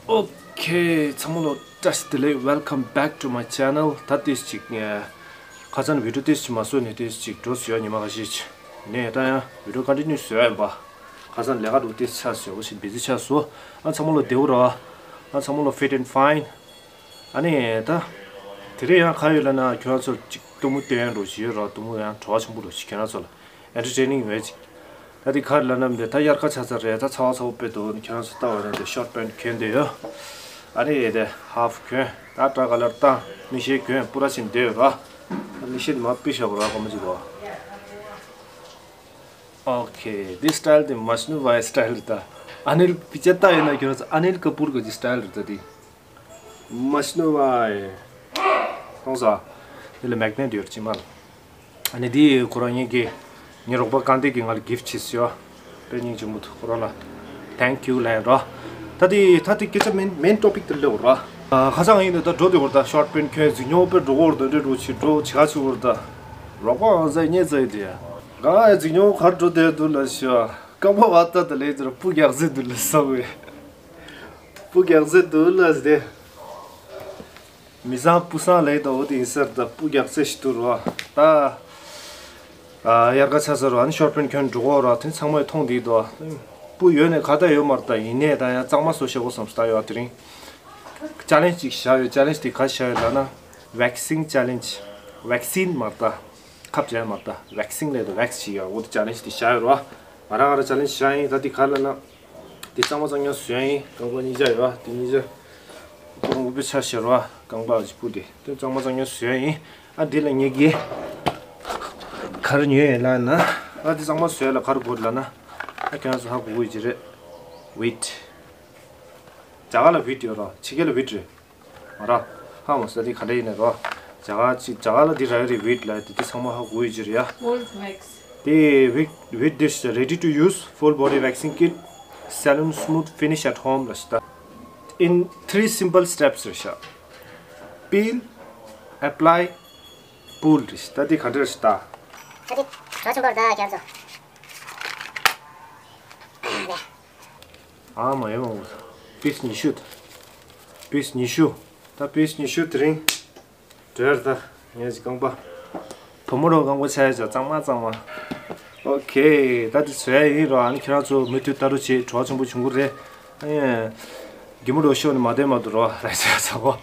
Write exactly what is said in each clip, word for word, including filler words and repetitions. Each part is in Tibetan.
ཨོ་ཁེ། ཚང་མ་ལོ་བཀྲ་ཤིས་བདེ་ལེགས། Welcome back to my channel. ད་ཏིས་ཅིག་ཁ་སང་བི་ཌིའོ་ཏིས་ཅིག་མ་བཟོས་ནས་ཏིས་ཅིག་འགྲོ་སོང་ཡ། ཉི་མ་ཁ་ཤས་ཅིག་ནས་ད་ཡང་བི་ཌིའོ་ཀོན་ཊི་ནིའུ་བཟོས་ཡ་ཡིན་པ། ཁ་སང་ལས་ཀ་འགྲོ་ཏིས་ཆགས་སོང་། འོ་ཞིག་བི་ཛི་ཆགས་སོང་། ཨ་ཚང་མ་ལོ་བདེ་པོ་ར། ཨ་ཚང་མ་ལོ་fit and fine. ཨ་ནི་ད་དེ་རིང་ཡང་ག་ཡོད་ལབ་ན། ཁྱོད་རང་ཚོ་ཅིག་གཏུམ་མོ་སྟོན་འགྲོ་ཞིག་ཡོད་ར། གཏུམ་མོ་ཡང་བྲོ་བ་ཆེན་པོ་འགྲོ་ཞིག་ཁྱོད་རང་ཚོ་ལ་ཨེན་ཊར་ཊེན་ནིང་ཡོད་ཅིག་ད་དེ་ག་རེ་ལབ་ན་འདི་ད་དབྱར་ཁ་ཆགས་ཚར་རེད། ད་ཚ་བ་ཚ་པོ་དཔེ་འདུག་ཁྱོད་རང་ཚོ་ལྟ་བ་ན་འདི་ཤོར་ཊི་པེན་ཊི་གྱོན་བསྡད་ཡོད། ཨ་ནི་དེ་ཧབ་གྱོན། ད་ཊའི་ཀ་ལར་བཏང་། མིག་ཤེལ་གྱོན། སྤུ་ར་ཕྱིན་བསྡད་ཡོད་ར། ད་མིག་ཤེལ་མར་ཕུད་བཞག་གོ་ར། ཁོ་མ་ཅིག་གོ། ཨོ་ཁེ། འདི་སི་ཊལ་དེ་མཇ་ནུ་བྷའི་སི་ཊལ་རེད། ད་ཨ་ནིལ་པི་ཅར་ལྟ་ཡོད་ན་ཁྱོད་རང་ཚོ་ཨ་ནིལ་ཀ་པུར་གྱི་སི་ཊལ་རེད། ད་དེ། མཇ་ནུ་བྷའི། མཐོང་སོང་། འདི་ལ་མེག་ནེཊ་ཡོད་རེད་ཅི་མ་ལ། ཨ་ནི་འདི་ཁོ་རང་ངེད་ཀྱི་ངའི་རོགས་པ་ཀང་ཏེ་གིས་ང་ལ་གིཕ་ཊི་བྱས་སོང་ཡ། དཔེ་སྙིང་རྗེ་མོ་འདུག་ཁོ་རང་ལ་ཐེང་ཀིའུ་ལན་རོ། ད་དེ་ད་དེ་སྐད་ཆ་མེན་མེན་ཊོ་པིག་དེ་སླེབས་ར། ཁ་སང་ཡིན་ན་ད་འགྲོ་དེ་བར་ད་ཤོར་ཊི་པེན་ཊི་གྱོན་འཛིང་ཉོ་དཔེ་འགྲོ་གོ་ར། ད་འདྲེ་འགྲོ་ཆི་འགྲོ་ཆི་ག་ཆི་བར་ད་རོགས་པ་ཨང་ཟེ་ཉེ་ཟེ་དེ། ག་ཡ་འཛིང་ཉོ་གར་འགྲོ་དེ་འདུག་ལ་ཤི་བ། རྐང་པ་བ་ད་ད་ལས་དེར་སྤུ་རྒྱག་ཟེ་འདུག་ལ་ས་བས། སྤུ་རྒྱག་ཟེ་འདུག་ལ་ཟེ། མི་བཟང་སྤུ་བཟང་ལས་ད་འོ་དེ་ཡིན་ཟེར། ད་སྤུ་རྒྱག་ཟེ་ཞིག་འདུག་རོ། ད་ཨ་དབྱར་ཁ་ཆགས་ཟེར་རོ། ཨ་ནི་ཤོར་ཊི་པེན་ཊི་གྱོན་འགྲོ་གོ་རོ། དེ་ཚང་མས་མཐོང་དེ་དོ། སྤུ་ཡོད་ནས་ཁ་ད་ཡོད་མ་རེད། ད་ཡིན་ནས་ད་ཡང་གཙང་མ་བཟོ་ཤེས་གོ་བསམ་སྟེ་ད་ཡོད། དེ་རིང་ཅལ་ལེན་ཇི་ཅིག་བཞག་ཡོད། ཅལ་ལེན་ཇི་དེ་ག་བཞག་ཡོད་ལབ་ན། ཝེག་སིན་ཅལ་ལེན་ཇི། ཝེག་སིན་མ་རེད། ད་ཁབ་བྱས་མ་རེད། ད་ཝེག་སིན་ལས་ད་ཝེག་སི་བྱེད་ཡོད། འོ་དེ་ཅལ་ལེན་ཇི་དེ་བཞག་ཡོད་རོ། ང་རང་ང་རང་ཅལ་ལེན་ཇི་བཞག་ཡིན། ད་དེ་ག་ལབ་ན། དེ་གཙང་མ་གཙང་རྐྱང་བཟོས་ཡིན། རྐང་པ་གཉིས་ཆ་ཡོད་པ་དེ་གཉིས་ཆ། ཁོང་དབུ་པའི་ཆ་ཤར་བ་རྐང་པ་གཅིག་པུ་དེ་དེ་གཙང་མ་གཙང་རྐྱང་བཟོས་ཡིན། ཨ་འདི་ལ་ངེད་ཀྱིས་ག་རེ་ཉོས་ཡོད་ལབ་ན། ཨ་འདི་གཙང་མ་བཟོས་ལ་ག་རེ་དགོས་ལབ་ན། ཨ་ཁྱེད་རང་ཚོ་ཧ་གོ་གི་ཡོད་ཀྱི་རེད། ཝིཊ། རྒྱ་གར་ལ་ཝིཊ་ཡོད་རོ། ཕྱི་རྒྱལ་ལ་ཝིཊ་རེད། མ་ར། ཧ་མ་སོ་དེ་ག་འདྲ་ཡིན་ན་རོ། རྒྱ་གར་ཅིག་རྒྱ་གར་ལ་འདི་ར་ཡོད་རེད། ཝིཊ་ལ་དེ་དེ་ཚང་མ་ཧ་གོ་ཡོད་ཀྱི་རེད་ཡ། Old wax. དེ་ཝིཊ་ཝིཊ་དེ་ཤ་ready to use full body waxing kit, salon smooth finish at home ལ་ཤ་ད། In three simple steps རེད་ཤ། Peel, apply, pull རེད་ཤ། ད་དེ་ག་འདྲ་རེད་ཤ་ད། ད་དེ་གྲོགས་ཆེན་པོར་ད་རྒྱབ་ཚོ། ཨ་མ་ཡོད་མ་འོང་། པིས་ཉི་ཤུ། པིས་ཉི་ཤུ། ད་པིས་ཉི་ཤུ་དེ་རིང་། འདྲེར་ད། ངས་ཀྱི་རྐང་པ། བུ་མོ་རང་རྐང་པ་ཆགས་ཡ་ཅག་གཙང་མ་གཙང་མ། ཨོ་ཁེ། ད་དེ་བཟོ་ཡ་ཡིན་རོ། ཨ་ནི་ཁྱེད་རང་ཚོ་མུ་མཐུད་ལྟ་རོགས་བྱེད། བྲོ་བ་ཆེན་པོ་བྱུང་གི་རེད། ཨ་ནི། རྒན་མོ་རོ་ཤོག་ནི་མ་བསྡད་མ་འདུག་རོ། ར་ཆ་ཚ་བོ།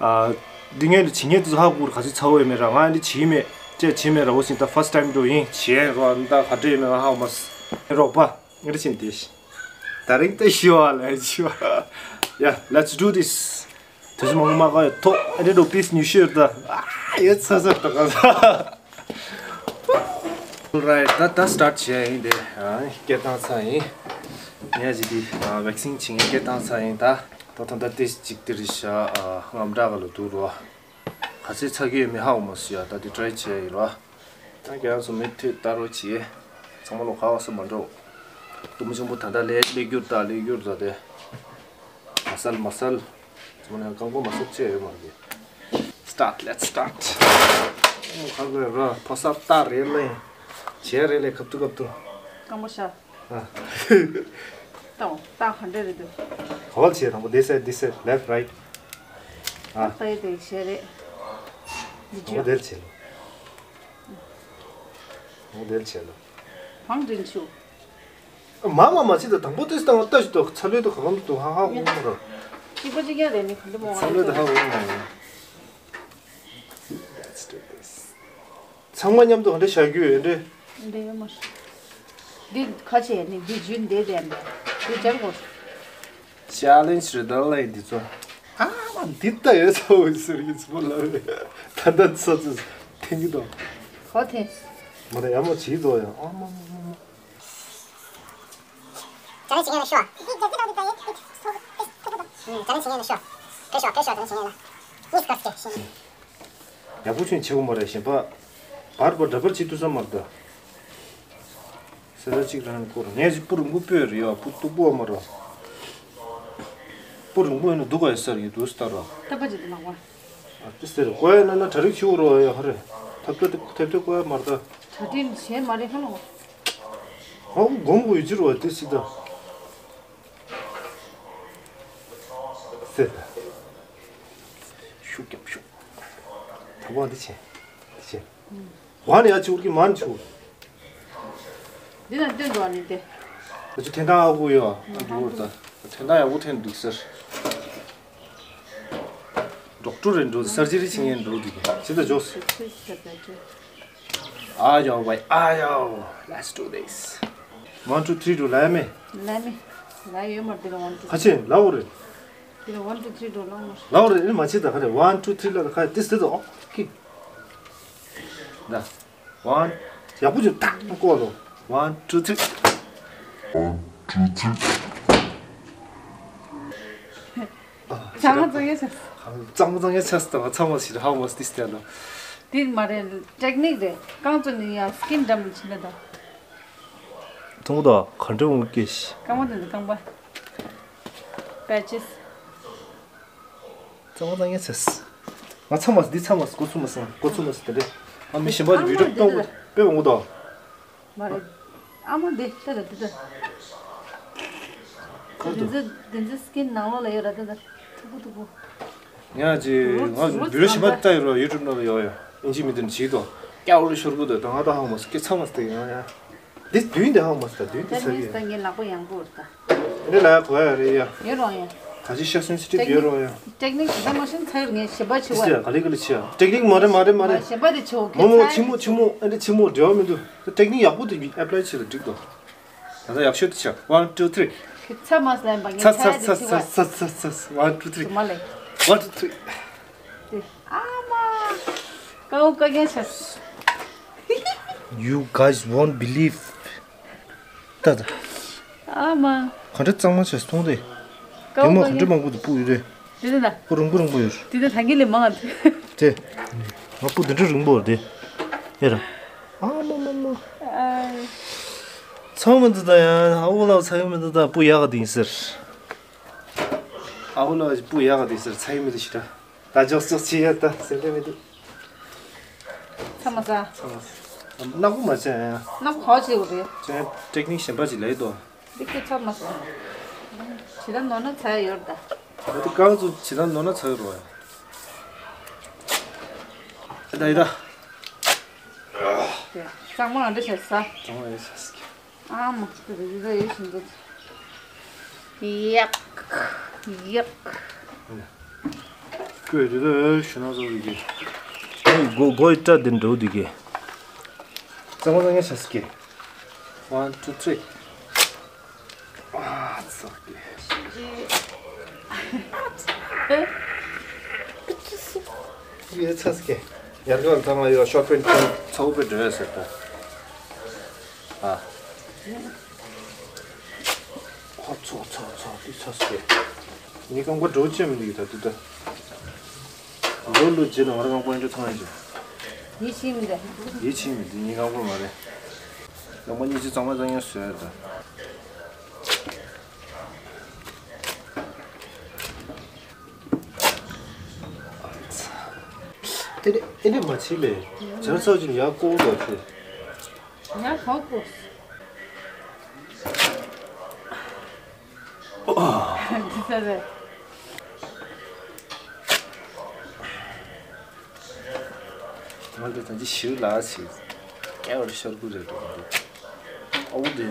ཨ། འདི་ངས་ལ་བྱེད་ཉེས་དེ་ཚོ་ཧ་གོ་གི་རེད། ག་ཚོད་ཚ་བོ་ཡོད་མེད་ར། ང་འདི་བྱེད་མེད་ཅེས་བྱེད་མེད་ར། འོ་ཟིན་ད་first time འགྲོ་ཡིན་བྱེད་རོ། ད་ག་འདྲ་ཡོད་མེད་ང་ཧ་གོ་མ་སོང་། རོགས་པ། ཨེ་རེ་ཆེན་དེ། ད་རིང་ལྟ་ཤི་བ་ལ་ཤི་བ། Yeah, let's do this. དེ་ཚོ་མང་མ་ག་ཡོད་ཐོག་ཨེ་རེ་རོ་པིས་ཉི་ཤུ་ཡོད་ད། ཨ་ཡོད་ཚ་ཚ་ད་ག་ས། Alright, ད་ད་start བྱས་ཡིན་དེ། ཨ་སྐད་བཏང་ཚར་ཡིན། ངས་ཅི་དེ་ཝེག་སིང་བྱེད་མཁན་སྐད་བཏང་ཚར་ཡིན་ད། ད་ཐོག་ད་ཏེ་ཅིག་དེ་རི་ཤ་ཨ་རྔམ་དྲག་ག་ལ་འདུག་རོ། ག་ཚོད་ཚ་གི་ཡོད་མེད་ཧ་གོ་མ་སོང་ཡ། ད་དེ་try བྱས་ཡིན་རོ། ད་ཁྱེད་རང་ཚོ་མུ་མཐུད་ལྟ་རོགས་བྱེད། ཚང་མ་ལོ་ཁ་བ་ས་མ་འགྲོ། གཏུམ་ཆེན་པོ་ད་ལྟ་ལས་ལས་འགྱུར་ད་ལས་འགྱུར་ད་དེ། མ་སལ་མ་སལ། ཚང་མ་ནས་རྐང་པ་མ་སལ་བྱས་ཡོད་མ་རེད། Start, let's start. ཨོ་ཁ་གོས་ར་ཕོ་སར་ཏ་རེ་ལེ། བྱས་རེ་ལེ་ཁབ་ཏུ་ཁབ་ཏུ། རྐང་པ་ཤ། ཨ། ཏོ་ཏ་ག་འདྲ་རེད་འདུག་ག་བ་བྱས་དང་པོ་this side, this side, left, right. ཨ། ཏ་ཡེ་དེ་བྱས་རེད། འདི་ཨོ་བྱས། དེར་བྱས་ལ། ཨོ་དེར་བྱས་ལ། བང་དྲིན་ཆུ། མ་མ་མ་ཅི་ད་དང་པོ་དེ་སྟངས་ལྟ་ཞིག་ཏུ་ཚ་ལོས་དུ་གང་དུ་ཧ་ཧ་འོང་མ་ར། ཅི་པ་ཅི་ཀྱང་རེད་ནི་གང་དུ་མོ་ཚ་ལོས་དུ་ཧ་འོང་མ་ར། Let's do this. ཚང་མ་མཉམ་དུ་ག་འདྲ་བཞག་རྒྱུ་ཡོད་འདྲེ། འདྲེ་ཡོད་མ་རེད། འདི་ཁ་ཆེ་ནི་འདི་རྒྱུན་འདེད་དེ་འདི་སྦྱར་དགོས། Challenge རེད་ད་ལ་འདི་ཚོ། ཨ་མ་འདི་ལྟ་ཡོད་ཚ་བོ་ཟེར་གྱི་ཚོ་ལ་རེད། ད་ལྟ་ཚོ་ཚོ་ཐེང་གི་དང་། ཧོ་ཐེ། མ་ད་ཡ་མོ་བྱིས་དོ་ཡ་ཨ་མ་མ་མ་མ། ཅ་ལེན་བྱེད་མཁན་ལ་ཤོག་ཅ་ལེན་བྱེད་མཁན་ལ་ཤོག་ཕེབས་ཤོག་ཕེབས་ཤོག་ཅ་ལེན་བྱེད་མཁན་ལ། གཉིས་སུ་ཁ་སྐད་ཤེས། ཡག་པོ་ཆུང་བྱེད་དགོས་མ་རེད་གཞན་པ། བར་བར་འདྲ་པར་བྱེད་ཐུབ་ས་མ་རེད་ད། ས་ར་གཅིག་རང་སྐོར་ངས་ཅིག་སྤུ་རིང་པོ་སྤོས་རེད་ཡ། སྤུ་སྟུག་པོ་མ་རེད། སྤུ་རིང་པོ་ཡིན་ན་སྡུག་ག་ཡ་ས་རེད་འདུག་སྟ་ར། ཐབ་པ་ཅིག་ཏུ་ལག་པ། ཨ་ཏི་སེ་རེད་ཀོ་ཡ་ན་ན་གྲ་རིག་ཆུ་རོ་ཡ་ཧ་རེ། ཐབ་ཏུ་ཐབ་ཏུ་ཀོ་ཡ་མ་རེད་ད། གྲ་སྒྲིག་བྱས་མ་རེད་ཧ་ལོ། ཨ་ཁུ་སྒོམ་དགོས་ཡོད་ཅི་རོ་ཏི་སི་ད། ཟེར། ཤུགས་རྒྱབ་ཤུགས། དང་པོ་འདི་བྱས། འདི་བྱས། ཝན་ཡ་ཆུ་གི་མན་ཆུ། འདི་ན་སྟོན་འགྲོ་ནི་དེ། ཨ་ཆུ་འཐེན་སྟངས་ཨ་ཁུ་ཡོད། ཨ་འགྲོ་ད། འཐེན་སྟངས་ཡག་པོ་འཐེན་འདུག་ཟེར། ཌོག་ཊར་རེ་འགྲོ་སར་ཇི་རི་བྱེད་མཁན་འགྲོ་འདུག་གི་ཇི་ལྟར་འཇོག་ཨ་ཡོ་བའི་ཨ་ཡོ། Let's do this. One, two, three འགྲོ་ལ་ཡ་མེ། ལ་མེ། ལ་ཡོད་མར་འདི་ལ་one, two, three. ཁ་ཆེ་ལ་འོ་རེད། འདི་ལ་one, two, three འགྲོ་ལ་མར། ལ་འོ་རེད་ཨེ་མ་བྱེད་ད་ག་རེ་one, two, three ལ་ཁ་ཏིས་ཏིས་ཨོ་ཁི། ད། One. ཡག་པོ་ཅིག་ཏག་ཏག་བཀོག་ལོ། One, two, three. གཙང་མ་གཙང་ཡ་ཆགས། གཙང་མ་གཙང་ཡ་ཆགས་སོང་། ཚང་མ་ཞིག་ཧ་མ་སྟིས་ཏེ་ལོ། འདི་མ་རེད། ཊེག་ནིག་རེད། རྐང་བཙུགས་ནས་ཡ་སི་ཀིན་འགྲམ་ལ་ཕྱིན་ན་ད། མཐོང་གོ་ད་ག་འདྲ་འོང་སྐད་ཤི། རྐང་པ་འདི་འདི་རྐང་པ། པེ་ཅེས། གཙང་མ་གཙང་ཡ་ཆགས། ང་ཚང་མ་འདི་ཚང་མ་སྐོར་ཚུགས་མ་སོང་། སྐོར་ཚུགས་མ་སོང་དེ་འདྲ། ཨ་མི་གཞན་པ་ཅིག་བི་ཌིའོ་གཏོང་དགོས་དཔེ་འོང་གོ་ད། མ་རེད། ཨ་མ་འདི་ལྟ་ལ་འདི་ལྟ། ཁོ་འདི་ཚོ་འདི་ཚོ་སི་ཀིན་ནང་ལོགས་ལ་ཡོད་ར་འདི་ལྟ། ཐུག་པོ་ཐུག་པོ། ང་ཅི་ང་བི་ཌིའོ་གཞན་པ་ལྟ་ཡོད་ར། ཡུ་ཊུབ་ནང་ལ་ཡོད་ཡ། ཨིན་ཇི་མི་འདི་ནི་བྱེད་དོ། སྐྱ་བོ་ལ་ཤོར་གོ་དོ། ད་ང་ད་ཧང་མ་སི་ཀེ་ཚང་མ་སྟེ་ཡོང་ཡ། འདི་དུས་འདི་ཧང་མ་སི་ད་དུས་འདི་ཚ་གི། ད་ངའི་ལག་པ་ཡང་པོ་ར་ད། འདི་ལ་གོ་ཡ་རེད་ཡ། ཡོད་རོང་ཡ། ད་ཅི་ཤ་སེན་སི་ཊིབ་ཡོད་རོང་ཡ། ཊེག་ནིག་ད་མ་ཤེས་ཚར་ངས་ཞེ་པ་ཆེ་བ། ཡ་ག་ལེ་ག་ལེ་ཆེ་ཡ། ཊེག་ནིག་མ་རེད་མ་རེད་མ་རེད། ཞེ་པ་དེ་ཆེ་བོ་མོ་མོ་ཆི་མོ་ཆི་མོ་ཨ་འདི་ཆི་མོ་འབྲེལ་བ་མི་འདུག་ཊེག་ནིག་ཡག་པོ་དེ་ཨེ་པ་ལའི་བྱེད་ལ་འགྲིག་དོ། ད་ལྟ་ཡག་ཤོས་དེ་ཆགས། One, two, three. ཚ་མ་ཟ་ཡིན་པ་ངས་ཚ་ཡ་དེ་ཆེ་བ། ཚ་ཚ་ཚ་ཚ། One, two, three. མ་ལེ། One, two, three. དེ་ཨ་མ། ཀའོ་ཀ་རྒྱན་ཤ། You guys won't believe. ད་ད། ཨ་མ། ག་འདྲ་གཙང་མ་བྱས་མཐོང་དེ། ཀའོ་དེ་མོ་ཀ་ག་འདྲ་རྒྱན་མང་པོ་དུ་སྤུ་ཡོད་རེད། དེ་དེ་ད། སྤུ་རིང་པོ་རིང་པོ་ཡོད་རེད། དེ་དེ་ད་གིན་ལས་མང་ང་དེ། དེ། ང་སྤུ་དེ་འདྲ་རིང་པོ་རེད་དེ། ཨེ་ར། ཨ་མ་མ་མ། ཨ། ཚང་མི་འདི་ད་ཡང་ཨ་བོ་ལ་ཚ་ཡོད་མི་འདི་ད་སྤུ་ཡག་ག་དེ་ཡིན་ཟེར། ཨ་བོ་ལ་སྤུ་ཡག་ག་དེ་ཡིན་ཟེར། ཚ་ཡོད་མི་འདི་ཞིག་ད། ད་འཇོག་འཇོག་བྱེད་ཡ་ད་ཟེར་ལེ་མི་འདུག་ཚ་མ་ཚ། ཚ་མ་ཚ། ནག་པོ་མ་བྱས་ཡ། ནག་པོ་ག་བ་བྱེད་དགོས་རེད། ཚ་ཡ་ཊེག་ནིག་གཞན་པ་ཅིག་ལས་དོ། འདི་སྐད་ཚ་མ་ཚ། ཇི་ལྟར་ནོར་ན་ཚ་ཡ་ཡོད་ད། ད་དེ་རྐང་ཚོ་ཇི་ལྟར་ནོར་ན་ཚ་ཡ་རོ་ཡ། ད་ཡི་ད། གཙང་མ་འདྲ་བྱས་ས། གཙང་མ་ཡ་ས་སི། ཨ་མ། ཡག་ཡག། ཁོས་རི་ར་ཞུ་ན་བཟོ་རིག་གི། ཨེ་གོ་གོ་ཡི་སྐྲ་དེ་འགྲོ་འདུག་གི། གཙང་མ་གཙང་ཡ་ཆ་སི་གི། One, two, three. ཨ་ཙག་གི། ཡེ་ཆ་སི་གི། ཡར་གང་ཚང་མ་ཡོད་ཤོར་པེན་ཚ་བོ་པེ་འགྲོ་ཡ་ཟེར་ད། ཨ། ཨ་ཚོ་ཚོ་ཚོ་དེ་ཚོ་སྐྱེ། ངའི་རྐང་པ་འགྲོ་ཅི་མི་འདུག་ད་དུ་ད། ལོ་ལོ་རྗེས་ལ་ང་རང་རྐང་པ་འདྲ་ཐང་ཡིན་ཅིང་། ཡིད་ཆེས་མི་འདུག་ཡིད་ཆེས་མི་འདུག་ངའི་རྐང་པ་མ་རེད། རྐང་པ་གཉིས་ཀྱི་གཙང་མ་གཙང་ཡང་བཟོས་ཡ་ད། དེ་ནི་ཨེ་ནི་མ་ཕྱིན་ལས། བྱང་ས་ཅིག་ཡར་བཀོག་འགྲོ་ཚེ། ཡར་བཀོག་དགོས། འདི་ཚ་རེད། ང་འདི་ད་ཅི་ཞིག་ལ་ཞིག་སྐྱེ་བར་ཤར་དགོས་རེད་འདུག་ཨ་འུ་འདི་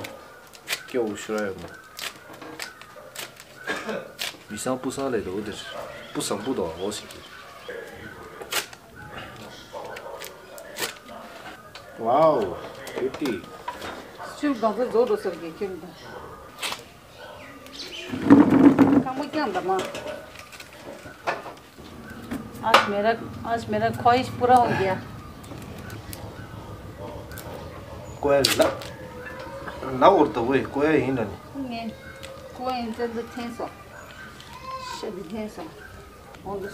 སྐྱེ་བོ་ཤོར་ཡོད་མ། མི་སང་སྤུ་སང་ལས་དོ་འདིར་སྤུ་སང་སྤུ་དོ་འོ་ཞིག་གི། Wow, pretty. ཆུ་གང་ཚ་རྫོགས་འགྲོ་སར་གི་ཁྱིམ་དང་། ཁང་པ་རྐྱང་དང་མ། आज मेरा, आज मेरा ख्वाहिश पूरा हो गया। ཀོ་ཡ་ལ། ལ་འོར་ད་ཝེ་ཀོ་ཡ་ཡིན་ལ་ནི། ངས་ཀོ་ཡ་ཡིན་ཙན་དུ་འཐེན་སོང་། ཤ་དེ་འཐེན་སོང་། འོང་དུ།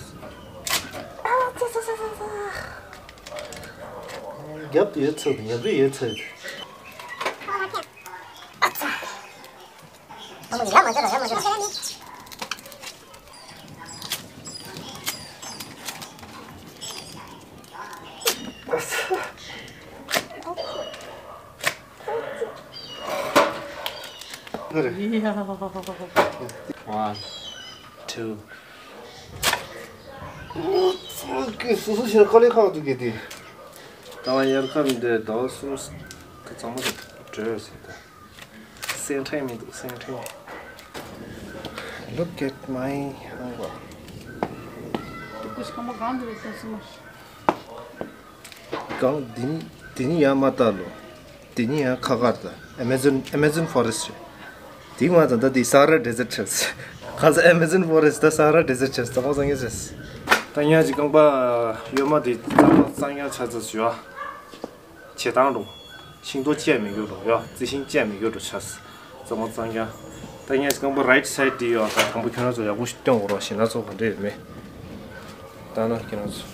ཨ་ཙ་ཙ་ཙ་ཙ་ཙ། རྒྱབ་ཏུ་ཡོད་ཚད་ཉབ་རེ་ཡོད་ཚད། ཨ་ཙ། ཨ་མ་ནི་ཡར་མ་བྱས་ན་ཡར་མ་བྱས་ན། One, two, ཚང་གི་སོ་སོ་ཞེ་དཀའ་ལས་ཁག་འདུག་གི་དེ། ད་ང་དབྱར་ཁ་མི་འདུག་ཟླ་བ་གསུམ་གི་གཙང་མ་དེ་བྲོས་ཟེར་ད། སེང་ཕྲེང་མི་འདུག་སེང་ཕྲེང་། Look at my hunger. དེ་ཀུ་ཤི་ཁ་མོ་གང་འདུག་སེམས་སུ་མ། གང་དེ་ནི་དེ་ནི་ཡང་མ་ལྟ་ལོ། དེ་ནི་ཡང་ཁ་ཁར་ད་Amazon Amazon Forest་རེད། དེ་མ་ད་ད་དེ་Sahara Desert་ཆགས། གང་ཟེར་Amazon Forest་ད་Sahara Desert་ཆགས་ད་ཁོང་སང་ངེ་ཆགས། ད་ཉག་ཅིག་རྐང་པ་གཡོན་མ་དེ་གཙང་མ་གཙང་རྐྱང་ཆགས་ཚར་སོང་ཡ། བྱེ་ཐང་འགྲོ། ཤིང་ཏོག་བཅད་མི་དགོས་འགྲོ་ཡ། རྩི་ཤིང་བཅད་མི་དགོས་འགྲོ་ཆགས། གཙང་མ་གཙང་རྐྱང་། ད་ངས་རྐང་པ་right side་དེ་ཡོད་ད་དང་པོ་ཁྱོད་རང་ཚོ་ཡག་པོ་ཞིག་སྟོན་དགོས་རོགས་ཞེ་ན་ཚོ་ག་འདྲ་ཡོད་མེད། ད་ན་ཁྱོད་རང་ཚོ།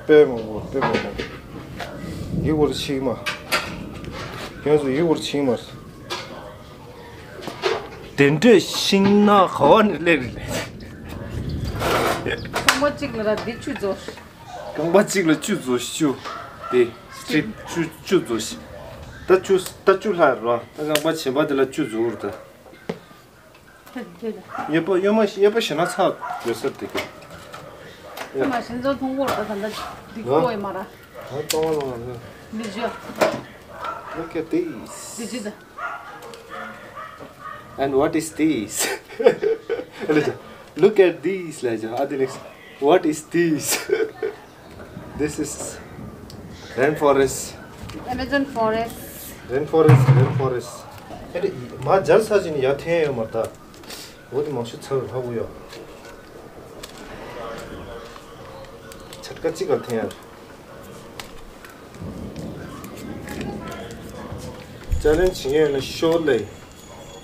དཔེ་མང་པོ་དཔེ་མང་པོ། ཡིག་བར་ཆིག་མ། ཁྱོད་ཚོ་ཡིག་བར་ཆིག་མ། དེ་འདྲའི་ཤིང་ནགས་ག་བ་ནས་སླེབས་རེད། རྐང་པ་གཅིག་ལ་ར་འདི་བཅུ་རྫོགས། རྐང་པ་གཅིག་ལ་བཅུ་རྫོགས་བཅུ། དེ་strip་བཅུ་བཅུ་རྫོགས། ད་བཅུ་ད་བཅུ་ལྷག་རེད་ར། ད་རྐང་པ་གཞན་པ་དེ་ལ་བཅུ་རྫོགས་རེད་ད། ད་འདི་ལ། གཡས་པ་གཡོན་མ་གཡས་པ་ཞེ་ན་ཚ་ཡོད་ས་དེ་ག། ཡ། མ་ཞིང་ཚོ་མཐོང་གོ་ར་ད་ད་འདི་ཧ། ཀོ་ཡ་མ་ར། ད་གཏོང་བ་ལ་ང་ཚོ། འདི་བཞི། Look at this. འདི་བཞི་ད། And what is this? Look at this. What is this? This is rainforest. Amazon forest. Rainforest, rainforest. ཨེ་རེད། མ་སྦྱར་ས་ཅིག་ནི་ཡར་འཐེན་ཡོད་མ་རེད་ད། འོ་དེ་མང་ཤོས་ཚ་བའི་ཧ་གོ་ཡོད། ཆ་ཀ་གཅིག་ག་འཐེན་ཡ་རེད། ཅ་ལན་བྱེད་ཡས་ན་ཤོར་ལེ།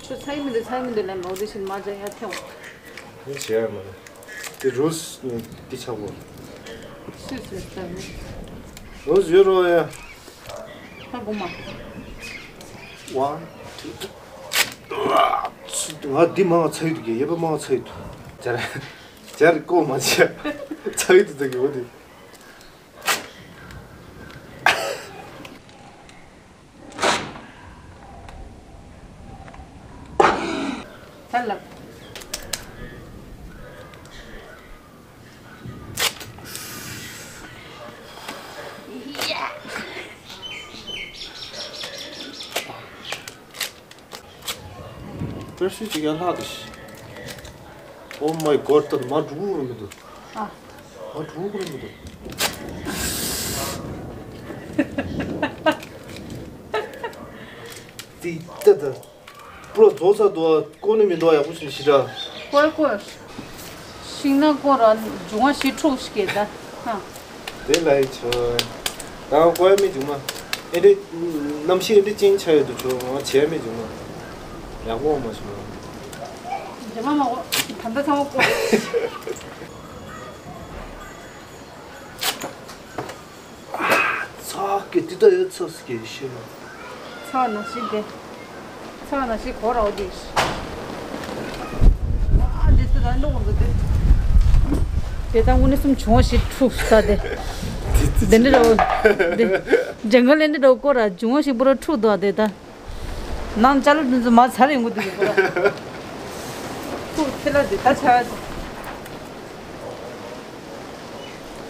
ཁྱོད་ཚ་ཡི་མི་འདུག་ཚ་ཡི་མི་འདུག་ལབ་མ། འོ་དེ་བཞིན་མ་བྱས་ཡར་འཐེན་འོང་། དེ་བྱས་ཡ་མ་རེད། དེ་རུས་ནི་དེ་ཆག་གོ། སུས་སུས་ལྟ་བུ། རུས་ཡོད་རོ་ཡ། ཧ་གོ་མ། One, two, three. ང་འདི་མང་ཚ་ཡི་འདུག་གས། གཡས་པ་མང་ཚ་ཡི་འདུག་སྦྱར་སྦྱར་ཀོ་མ་བྱས་ཚ་ཡི་འདུག་ད་གི་འོ་དེ། ད་ལབ། པེར་ཤུ་ཅིག་ཡར་ལྷག་འདུག Oh my god། ད་མ་འགྲོ་གི་རེད་མི་འདུག་ཨ། མ་འགྲོ་གི་རེད་མི་འདུག་ཏི་ཏི་ཏི། པུ་ར་རྫོགས་ཚར་འདུག་ཀོ་ནི་མི་འདུག་ཡག་པོ་ཞིག་ཞིག་ར། ཀོ་ཀོ། ཤིང་ནགས་ཀོ་ར་འབྱུང་བ་ཞིག་འཁྲུག་ཞིག་གེ་ད། ཧ། དེ་ལ་ཡི་ཆོ། ད་ཀོ་ཡ་མི་འབྱུང་མ། ཨེ་འདྲེ། གནམ་གཤིས་ཨེ་འདྲེ་ཅིང་ཆ་ཡོད་དུ་ཆོ། ང་བྱས་མི་འབྱུང་མ། ཡག་པོ་མ་བྱུང་མ། རྗེས་མ་མ་གོ། ད་ལྟ་ཚང་མ་ཀོ། ཚ་གི་དེ་ད་ཡོད་ཚ་སི་གི་ཤི་ན། ཚ་ན་ཤི་དེ། ཚ་ན་ཤི་གོ་ར་འོ་དེ་ཤི། ཨ་འདི་ཚོ་ར་འདུག་འདུག་དེ། དེ་ད་དངོས་གནས་སུམ་བྱུང་བ་ཞིག་འཁྲུག་ས་དེ། དེ་འདྲ་ར་འོ། དེ། ཇང་གལ་ལེན་འདྲ་འོ་ཀོ་ར་བྱུང་བ་ཞིག་པུ་ར་འཁྲུག་འདུག་དེ་ད། ནང་ཅ་ལག་འདི་ཚོ་མ་ཚར་ཡོང་གི་འདུག་པུ་ར། འཁྲུག་ཐེ་ལ་དེ་ད་ཆ།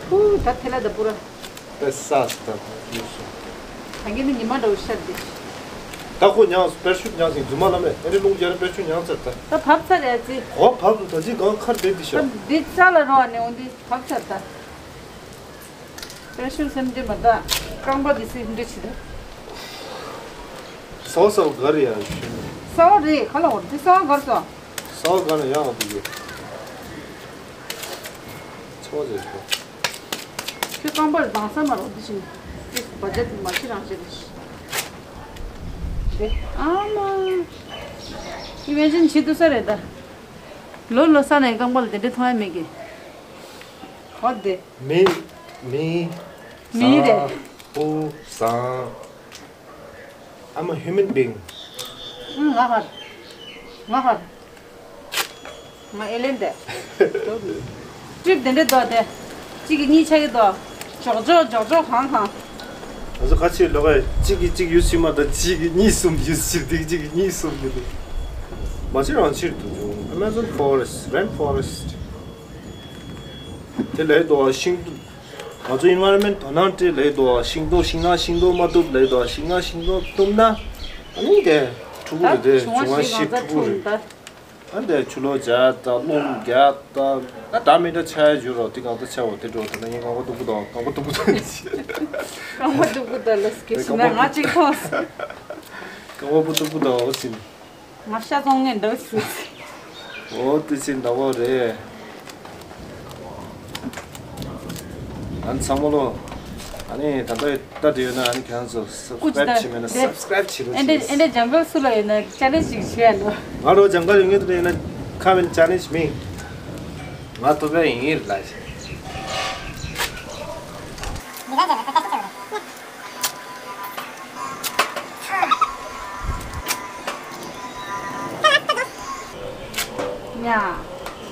འཁྲུག་ད་ཐེ་ལ་དེ་པུ་ར། པེ་ས་སི་ད་ཡོད་སོང་། ད་གིན་ནི་ཉི་མ་འདྲ་བོ་ཤར་ཏེ། ད་ཁོ་མྱངས་སོང་། པེ་ར་ཤུཊ་མྱངས་ཟིན། རྫུན་མ་ལབ་མེད། ཨེ་རེ་རླུང་རྒྱག་རེ་པེ་ར་ཤུཊ་མྱངས་ཚར་ད། ད་བབས་ཚར་རེད་ཨ་ཙི། ཧོ་བབས་འདུག་ད་ཅི་གང་ཁར་བསྡད་དེ་ཤག་ད་འདི་རྩ་ལ་རོ་ཨ་ནི་འོང་འདི་བབས་ཚར་ད། པེ་ར་ཤུཊ་སེམས་ཅན་མ་ད། རྐང་པ་འདི་སེམས་ཅན་ཆི་ད། སོ་སོ་གར་ཡ་ཤུ། སོ་རེད་ག་ལ་འོ་འདི་སོ་གར་སོ། སོ་གར་ཡ་འོ་འདི་ཡོད། ཚོ་ཟེར་ཤོག་ཁྱོད་རྐང་པར་སྡང་ས་མ་རོགས་འདི་བཞིན། ཏིས་བ་ཇ་དེ་མ་ཤི་རང་བྱེད་དེ། དེ་ཨ་མ། ཨི་མེ་ཇིན་བྱེད་ཐུབ་ས་རེད་ད། ལོ་ལོ་ས་ནས་རྐང་པ་ལ་དེ་འདྲ་མཐོང་ཡ་མེད་གི། འོ་དེ། མི། མི། མི་རེད། བཟང་པོ་བཟང་། I'm a human being. ང་ཧར། ང་ཧར། ང་ཨེ་ལེན་དེ། ཀྲིབ་དེ་འདྲ་འདུག་དེ། གཅིག་གིས་གཉིས་ཆགས་ཀྱི་འདུག་ཇོག་ཇོག་ཇོག་ཇོག་གང་གང་། ང་ཚོ་ཁ་ཆེ་ལོག་ག་གཅིག་གིས་གཅིག་ཡུ་སི་མ་དང་གཅིག་གིས་གཉིས་གསུམ་ཡུ་སི་དེ་གཅིག་གིས་གཉིས་གསུམ་གྱི་འདུག་མ་ཆེ་རང་ཆེར་འདུག Amazon forest, rainforest. དེ་ལས་དོ་ཤིང་། ང་ཚོ་environment་དོ་སྣང་སྤྲད་ལས་དོ་ཤིང་ཏོག་ཤིང་ནགས་ཤིང་ཏོག་མ་ཐུབ་ལས་དོ་ཤིང་ནགས་ཤིང་ཏོག་བཏུབ་ན། ཨ་ནི་དེ་ཕྲུ་གུ་རེད་དེ་བྱུང་བ་ཞིག་གང་ཚ་ཁྲུ་རེད། ཨ་འདས་ཆུ་ལོག་རྒྱག་དང་རླུང་རྒྱག་དང་ད་མི་འདྲ་ཆགས་ཡ་བརྗོད་རོགས་དེ་གང་ལྟར་ཆགས་འོ་དེ་འགྲོ་དེ་ན་ངས་རྐང་པ་སྟུག་པོ་དང་རྐང་པ་སྟུག་པོ་དང་། རྐང་པ་སྟུག་པོ་དང་ལ་སྐད་ཤི་ན་ང་གཅིག་མཐོང་སོང་། རྐང་པ་སྟུག་པོ་དང་འོ་ཟིན། ང་ཤ་བཙོང་ངེས་འདུག་སུ། འོ་དེ་ཚེ་འདྲ་བོ་རེད། ཨ་ནི་ཚང་མ་ལོ། ཨ་ནི་ད་ལྟ་ལྟ་དུས་ཡོད་ན་ཨ་ནི་ཁྱེད་རང་ཚོ་སབ་སི་ཀ་རེབ་བྱེད་མེད་ན་སབ་སི་ཀ་རེབ་བྱེད་རོགས་ཨེ་འདྲ་ཨེ་འདྲ་ཇང་གལ་སུ་ལ་ཡོད་ན་ཅ་ལེན་ཞིག་བྱེད་ཡ་ལོ། ང་རོ་ཇང་གལ་ཡོད་ངེས་དུ་ཡོད་ན་ཁ་མེད་ཅ་ལེན་ཞིག་མིན། ང་ཐོབ་ཡ་ཡིན་ངེས་ལ། ཡ།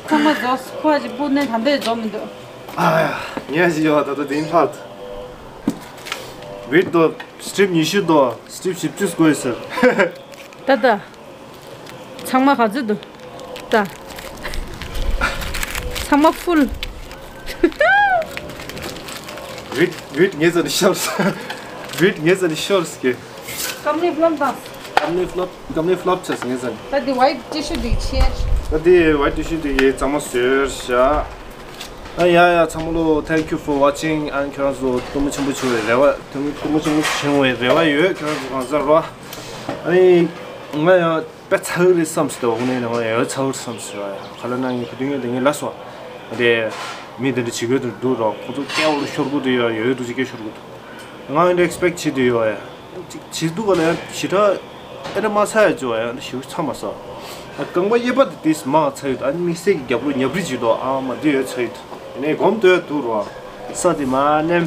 ཚང་མ་རྫོགས་སོང་། ཁོ་ཅིག་སྤུ་ནས་དམ་པས་རྫོགས་མི་འདུག་ཨ་ཡ། ངས་ཞིག་ཡོད་ད་ལྟ་དེ་ཡིན་ལྷག་ཝིད་དོ་སི་ཊིབ་ཉི་ཤུ་དོ་སི་ཊིབ་བཞི་བཅུ་དགོས་ཟེར། ད་ད། ཚང་མ་ག་ཚོད་འདུག་ད། ཚང་མ་ཕུལ། ཝིད་ཝིད་ངས་ཟ་ནི་ཤོར། ཝིད་ངས་ཟ་ནི་ཤོར་སྐད། ཀམ་ནི་ཕློབ་དང་། ཀམ་ནི་ཕློབ་ཀམ་ནི་ཕློབ་ཆགས་ངས་ཟ་ནི། ད་འདི་ཝའིཊ་ཊི་ཤུ་འདི་ཆེར། ད་འདི་ཝའིཊ་ཊི་ཤུ་འདི་ཡའི་གཙང་མ་བཟོས་བཞག་ཨ་ཡ་ཡ་ཚང་མ་ལོ། Thank you for watching. ཨ་ཁྱོད་རང་ཚོ་སྟོན་མོ་ཆེན་པོ་བྱུང་བའི་རེ་བ་སྟོན་མོ་ཆེན་པོ་བྱུང་བའི་རེ་བ་ཡོད། ཁྱོད་རང་ཚོ་གང་ཚར་བ། ཨ་ནི་ང་ཡང་དཔེ་ཚ་གི་རེད་བསམ་སོང་། དེ་འོག་ནས་ང་ཡང་ཚ་གི་རེད་བསམ་སོང་། ཁ་ལ་ན་ངས་ག་དུས་ངས་དེ་ངས་ལ་སོ། དེ་མི་དེ་འདྲ་བྱེད་དགོས་དུ་འདུག་རོགས། ཁོ་ཚོ་སྐད་འོག་ལ་ཤོར་དགོས་དུ་ཡོད། ཡོད་དུ་ཅིག་སྐད་ཤོར་དགོས་དུ། ང་ཨེ་འདྲ་ཨེག་སི་པེག་བྱེད་དུ་ཡོད་ཡ། ཅིག་བྱེད་དུ་ག་ལ་ཡང་ཞེ་དྲག་ཨེ་འདྲ་མ་ཚ་ཡ་ཅོ་ཡ་ཞེ་པོ་ཚ་མ་ས། རྐང་པ་གཡས་པ་དེ་ཏིས་མ་ཚ་ཡོད། ཨ་ནི་དམིགས་བསལ་གྱི་རྒྱབ་ལོགས་ཉབ་རི་བྱེད་དོ་ཨ་མ་དེ་ཡོད་ཚ་ཡོད། ཡིན་ནའི་སྒོམ་དོད་དུ་རོ། ས་དེ་མ་ནེམ།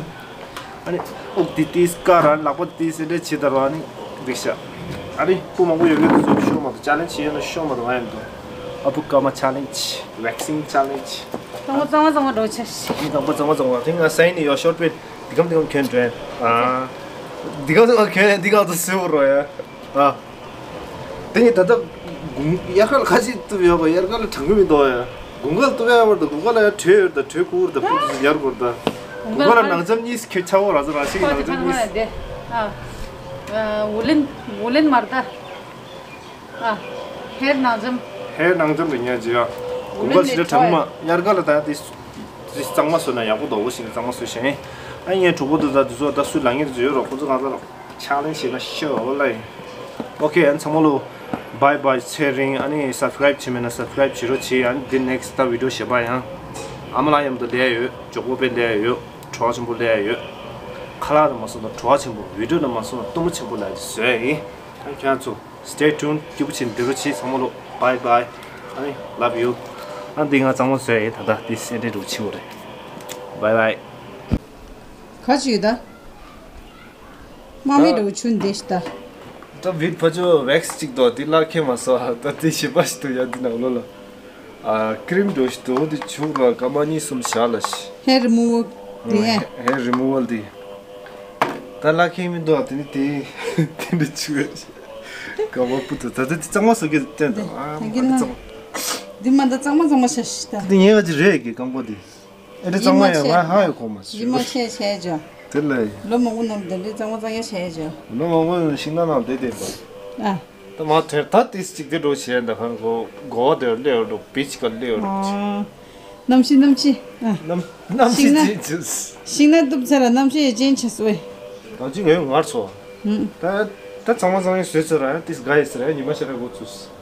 ཨ་ནི་དབུགས་དེ་ཏིས་ཀ་ར་ལག་པ་དེ་ཏིས་ཨེ་འདྲ་བྱེད་ད་རོ། ཨ་ནི་འགྲིག་ཤག་ཨ་ནི་སྤུ་མང་པོ་ཡོད་མེད་དུ་ཚོ་ཤོར་མ་དུ་ཅ་ལེན་ཇི་ཡོད་ན་ཤོར་མ་དུ་ང་ཡོད་དུ། ཨ་བུ་ཀ་མ་ཅ་ལེན་ཇི། ཝེག་སིན་ཅ་ལེན་ཇི། གཙང་མ་གཙང་མ་གཙང་མ་འགྲོ་ཆ་ཤི། ཨ་ནི་གཙང་པ་གཙང་མ་གཙང་མ་དེ་ང་སའི་ནི་ཡོ་ཤོར་པེ། འདི་གམ་འདི་གམ་གྱོན་འགྲོ་ཡ། ཨ། འདི་གམ་འདི་གམ་གྱོན་འདི་གམ་དུ་སེ་བོ་རོ་ཡ། ཨ། དེ་ནི་ད་ལྟ་དབྱར་ཁ་ལ་ཁ་ཅིག་བཏུབ་ཡོད་པ་དབྱར་ཁ་ལ་གྲང་གི་མི་འདུག་ཡ། དགུན་ཁ་ལ་བཏུབ་ཡ་བར་དུ་དགུན་ཁ་ལ་ཡ་དྲོད་ཡོད་ད་དྲོད་ཁུག་ད་སྤུ་དུ་ཉར་དགོས་ད། དགུན་ཁ་ལ་ནང་འཇམ་གཉིས་ཁྱོད་ཆ་བོ་ར་ཟ་ར་ཤི་ནང་འཇམ་གཉིས། ཨ། ཝུ་ལེན་ཝུ་ལེན་མར་ད། ཨ། ཧེར་ནང་འཇམ། ཧེར་ནང་འཇམ་རེད་ཉལ་ཇི་ཡ། དགུན་ཁ་ལ་ཞི་ལ་གྲང་མ་དབྱར་ཁ་ལ་ད་དེ། དེ་གཙང་མ་བཟོས་ན་ཡག་པོ་འདུག་འོ་ཞིག་གཙང་མ་བཟོས་ཤིང་། ཨ་ངའི་གྲོགས་པོ་དེ་དག་དེ་ཚོ་ད་སུ་ལ་ངེས་དུ་ཡོད་རོགས་ཁོ་ཚོ་གང་ལ་ཆག་ལེན་བྱེད་ན་ཤོ་ལ་ཡིན། ཨོ་ཁེ་ཨ་ཚང་མ་ལོ། བའི་བའི་ཚེ་རིང་། ཨ་ནི་སབ་སི་ཀ་རེབ་བྱེད་མེད་ན་སབ་སི་ཀ་རེབ་བྱེད་རོགས་བྱེད། ཨ་ནི་འདི་ནེག་སི་ཊི་ད་བི་ཌི་ཡོ་གཞན་པ་ཡང་། ཨ་མ་ལགས་མཉམ་དུ་ལས་ཡོད། གྲོགས་པོ་དཔེ་ལས་ཡོད། བྲོ་བ་ཆེན་པོ་ལས་ཡོད། ཁ་ལག་དང་མ་སོང་ན་བྲོ་བ་ཆེན་པོ། བི་ཌི་ཡོ་དང་མ་སོང་ན་སྟོན་མོ་ཆེན་པོ་ལ་བཟོས་ཡིན། ཨ་ཁྱེད་ཚོ། Stay tuned. སྐྱིད་པོ་བྱེད་འདི་རུ་བྱེད་ཚང་མ་ལོ། Bye bye. ཨ་ནི་love you. ཨ་འདི་ང་གཙང་མ་བཟོས་ཡིན། ད་ལྟ་འདི་སེ་འདྲེ་འགྲོ་ཆེ་བོ་རེད། Bye bye. ག་ཅིག་ད། དམག་མི་འགྲོ་ཆུན་འདི་ཤི་ད། ད་བིད་ཕ་ཆོ་ཝེག་སི་གཅིག་དོ་འདི་ལག་ཁེ་མ་སོ་ད་འདི་ཞིབ་པ་ཞིག་ཏུ་ཡ་འདི་ནང་ལོ་ལ། ཨ་ཀི་རིམ་འགྲོ་ཞིག་ཏུ་འདི་ཆུ་ར་སྐར་མ་གཉིས་གསུམ་བཞག་ལ་ཤི། Hair removal འདི་ཡ། Hair removal འདི། ད་ལ་ཁེ་མི་འདུག་དེ་ནི་དེ་དེ་འདྲ་བྱུས་ཀ་བ་པུ་ཏུ་ད་ད་དེ་གཙང་མ་བཟོ་གི་བསྟན་དང་ཨ་ད་མ་གི་ན་གཙང་མ། འདི་མ་ད་གཙང་མ་གཙང་མ་ཤ་ཤི་ད། དེ་ངས་ག་ཅི་རེད་གི་རྐང་པ་དེ། ཨེ་འདྲ་གཙང་མ་ཡང་ང་ཧ་ཡོད་གོ་མ་ཡི་མ་ཤི། ཆེ་ཆེ་ཇོ། དེ་ལ་ཡི། ལོ་མང་པོ་ནང་དེ་འདྲའི་གཙང་མ་གཙང་ཡ་ཆེ་ཇོ། ལོ་མང་པོ་ནང་ཤིང་ནགས་ནང་བསྡད་བསྡད་པ། ཨ། ད་མ་དེར་ད་ཏིས་གཅིག་དེ་འགྲོ་བྱས་འདི་ཁང་གོ་གོ་བ་དེར་སླེབས་འགྲོ་བིཆ་ག་སླེབས་འགྲོ། ཨ། གནམ་གཤིས་གནམ་གཤིས། ཨ། གནམ་གནམ་གཤིས་ཤིང་ན་ཅི་ཅི། ཤིང་ནགས་གཏུབ་ཚར་ལ་གནམ་གཤིས་ཡང་ཅན་ཆ་སོ་ཨེ། ད་ཅི་ངས་ངར་སོ། ཧུམ། ད་ད་ཚང་མ་ཚང་མས་བཟོས་ཚར་ར་ཏིས་དགའ་ཡི་ཟེར་ར་ཉི་མ་ཤར་ར་འགོ་ཚུགས།